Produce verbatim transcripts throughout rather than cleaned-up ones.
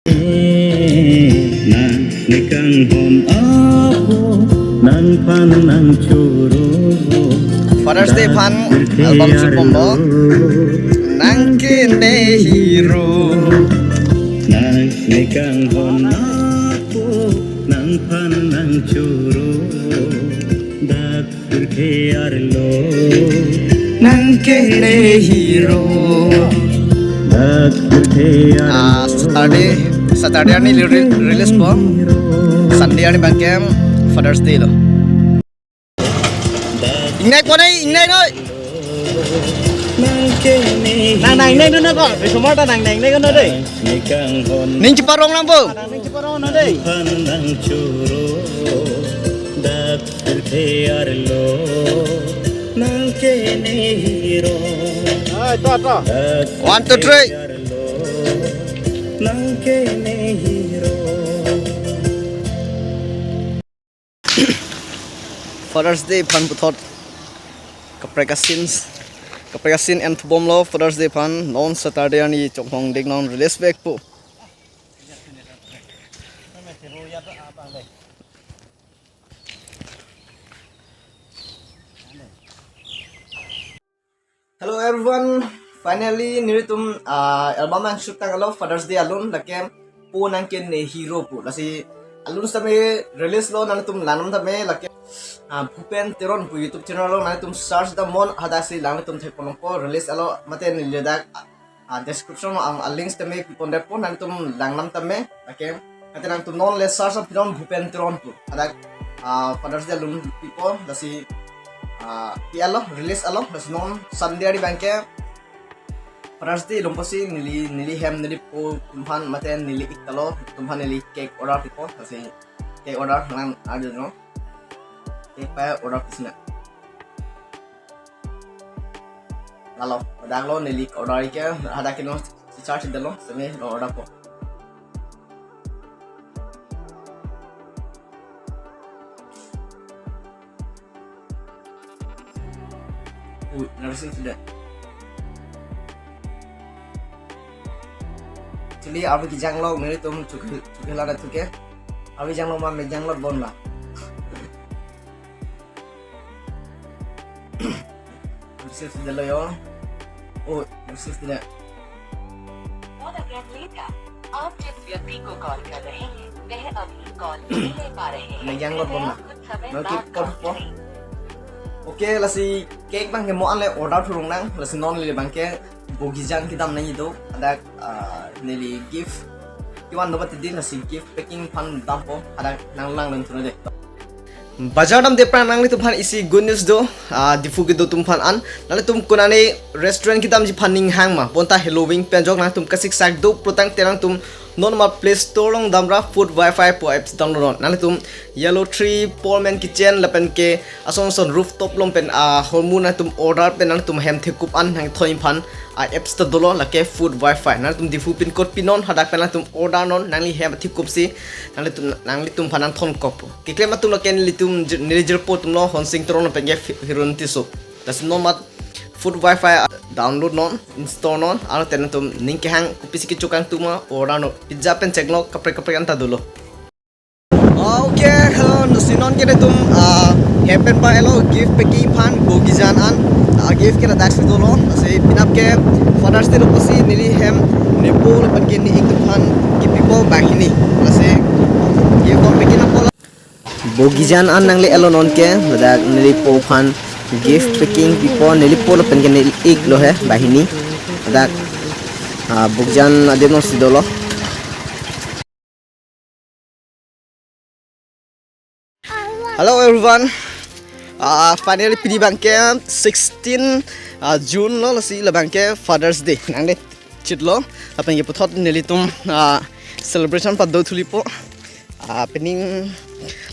Nang ne kanghon apo, nangphan nangchoro. Father's Day aphan album shoot bomlo. Nang ke ne hero. Nang ne kanghon apo, nangphan nangchoro. Dak Nang ke ne hero. Ah, Saturday, Saturday arni re-, release po. Sunday arni abangke Father's Day lo. Ingnai po nai, ingnai noi. Nang nang ingnai noi ko. Besomar ta nang nang ingnai noi dei. Ning cheparong nang po. Nang ning cheparong noi dei. Pirthe arlo nang ke ne hero. Ai, to, to. One, two, three. Nang ke ne hero. Father's Day aphan puthot kaprek a-scenes, kaprek a-scene en thubomlo Father's Day aphan. Non Saturday arni Chonghong Dingnon release vekpo. Hello everyone, finally nelitum, ah, album ang shoot tanglo Father's Day alun, lake po nang ke ne hero pu. Lasi alun sitame release lo, nangtum langdam tame, lake, ah, Bhupen Teron pu YouTube channel along nangtum search dam non, hadak si nangtum theklongpo, release lo mate neli ladak, ah, ah, description ang, ah, links tame pipon detpo, nangtum langdam tame, okay. Ante nangtum non le search pi non Bhupen Teron pu. Hadak, ah, Father's Day alun pipo, lasi, ah, pi-etlo, release lo, lasi non Sunday arni abangke Father's Day alun pusi neli, neli hem neli po atum aphan mate neli ik talo atum aphan neli cake order pipo, lasi cake order nang adu no. Cake pa order pi sinang. Lalo, hadak lo neli order ik ke, hadak ke no charge detlo, sitame lo order po. Ui, nang receive det. Actually, avi kejang lo, nelitum chukhe, chukhe la na thuke. Avi jang lo ma me jang lo bon la. Receive detlo yo. Oh, receive det. Phone again later. आप जिस व्यक्ति को कॉल कर रहे हैं, वह अभी कॉल नहीं ले पा रहे हैं। Nang jang lo bon na. कृपया कुछ समय बाद कॉल करें। Okay, lasi cake abangke mo anle order thurong nang, lasi non le abangke Bogijan kedam nangji do, hadak, ah, neli gift kevan do mati din, lasi gift packing aphan dampo, hadak nang langdun thunon dei. Bajar damde aphrang nanglitum aphan isi good news do, ah, Diphu kedo atum aphan an. Nanglitum konane restaurant kedamji aphan ning hang ma, bonta Halloween pen ajok nangtum kasiksak do pulotangte nangtum non ma Play Store along damra Food Wi-Fi pu apps download non. Nanglitum Yellow Tree, Poor Man's Kitchen, lapen ke ason ason rooftop along pen, ah, ahormu nangtum order pen nangtum hem thekup an nangthanji aphan, ah, apps ta dolo, lake Food Wi-Fi. Nangtum Diphu pin code pinon, hadak pen nangtum order non, nangli hem thekup si nanglitum, nanglitum aphan nangthan kok. Keklem atum lake nelitum jir-, neli jirpo atum lo, Honsing Teron lapen ke Hi-, Hiron Tisso. Lasi non ma Food Wi-Fi, ah, download non, install non, aro te nangtum ning kehang kopisi kecho kangtung ma order non. Pizza pen chek lo, kaprek kaprek anta dolo. Ah, okay, hello, lasi non ke nelitum, ah, hem pen pa-etlo gift packing aphan Bogijan an, ah, gift ke ladak si dolo, lasi penap ke Father's Day lo pusi neli hem nepo lapen ke ne-ik atum aphan kepipo banghini, lasi gift packing apot la. Bogijan an nangle-etlo non ke, ladak neli po aphan gift packing pipo, neli po lapen ke ne-ik lo he banghini, ladak, ah, Bogijan adim along si dolo. Hello everyone. Ah, finally pini abangke sixteen, ah, June lo, lasi la abangke Father's Day nangle chitlo. Lapen ke puthot nelitum, ah, celebration pado thulipo. Ah, pining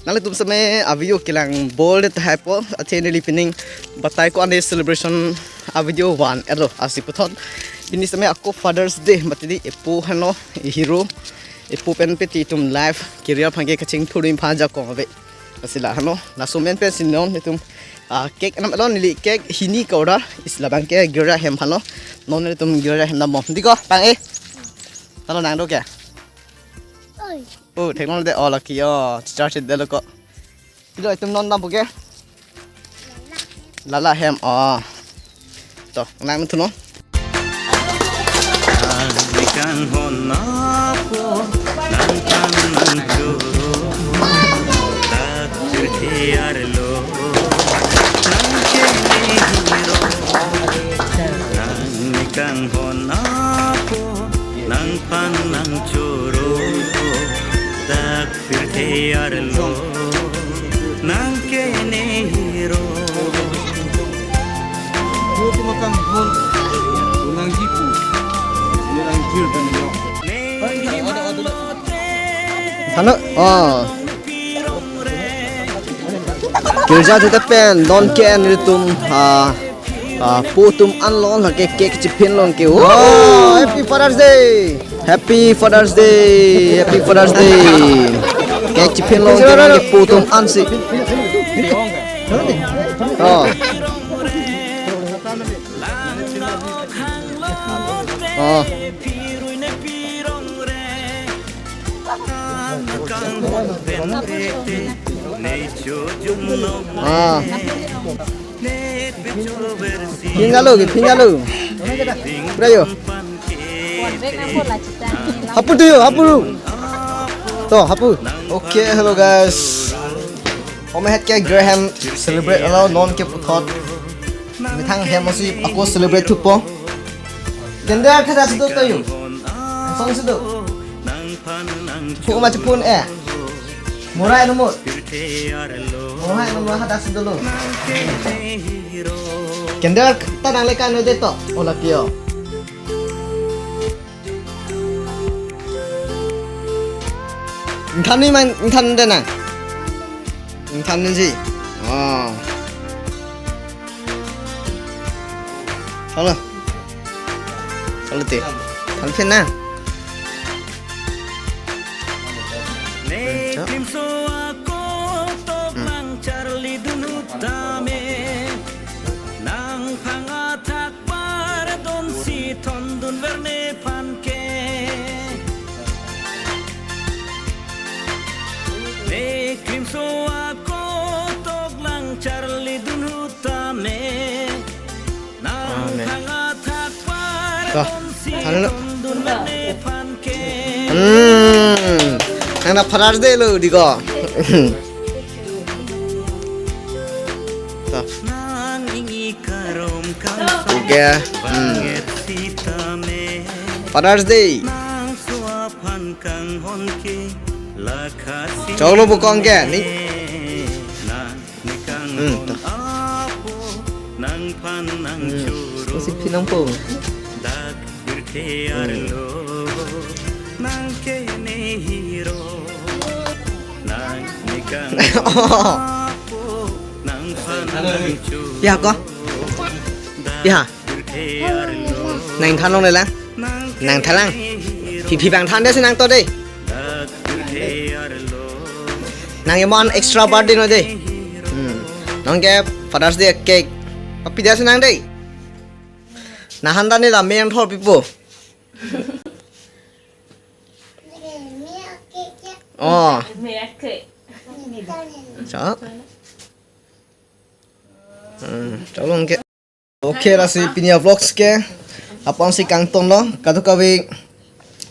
nanglitum sitame a-video kelang bol det tahai po. Athe neli pining batai ko-an de celebration a-video van-etlo, lasi puthot pini sitame ako Father's Day mati di epo heno, e-hero. Epo pen peti itum life career aphan ke kachingthur aphan ajakong ave. Lasi la heno, laso amen pensi non itum, ah, cake nam alon neli cake hini ke-order, isi la abangke girja hem aphan lo. Non itum girja hem dam bom. Dei ko, pang e. Talo nang do ke. Oh, theklong de, oh, lake, oh, char si delo ko. Pilo itum non dampo ke? Lala hem, oh. To, nang thu non. Nang kanghon apo, nang kanghon choro, dak pirthe arlo, nang kene hero. Nang kanghon apo, nang phan nang choro, dak pirthe arlo, nang kene hero. Buti makan hon, nang jipu, nang jir dan yok. Sano, oh. Girja theta pen, non ke an ritum, ah, ah, pu atum an lon lake cake chiphin lon ke. Oh, happy Father's Day. Happy Father's Day. Happy Father's Day. Cake chiphin lon ke, non ke pu atum an si. Oh. Oh. Ah. Phin jalo ke, phin jalo. Pura yo. Hapu tu yo, hapu. To, hapu. Okay, hello guys. Home het ke Graham celebrate alo, non ke puthot. Methang hem asi ako celebrate thupo. Gender ke das do to yo. Song sudo. Pu ma chipun eh. Morai no mo. Morai no mo hadak sudo lo. Gender ta nang leka no de to. Ola pio. Ingthan ni man, ingthan de nang. Ingthan ni si. Oh. Halo. Halo te. Than phin na. Ne klimso ako tok lang charli dun tame. Nang phang athak pardon si thondun ver nephan ke. Ne klimso ako tok lang charli dun tame. Nang Amen. Phang athak To, pardon si halo. Thondun ver nephan ke. Hmm. Nang na Father's Day lo di ko. To. Nang ingni karom kang Okay. Hmm. Father's Day. Nang suapan kang hon ke lakha si Choklo bu kong ke, ni? Nang Hmm, to. Nang phan nang Hmm, choro. Kasi pinang po. Dak pirthe arlo. Nang kene hero. Nang nikang Oh. Nang phan nang choro. Ya ko. Ya. Nang than long le lang. Nang than lang. Phi phi bang than de si nang to de. Nang emon extra birthday no de. Hmm. Nang ke Father's Day cake. Papi de si nang de. Nang han dan ni la me yang thor pipo. Oh. Me ya ke. Sa. Hmm, chok long ke. Okay, lasi pini a-vlogs ke apon si kangton lo, kadokave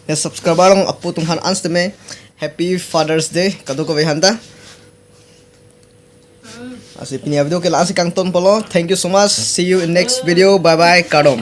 ya subscriber along apu atum aphan ansteme Happy Father's Day kadokave aphanta. Lasi pini a-video ke la-an si kangton polo. Thank you so much. See you in next video. Bye bye. Kardom.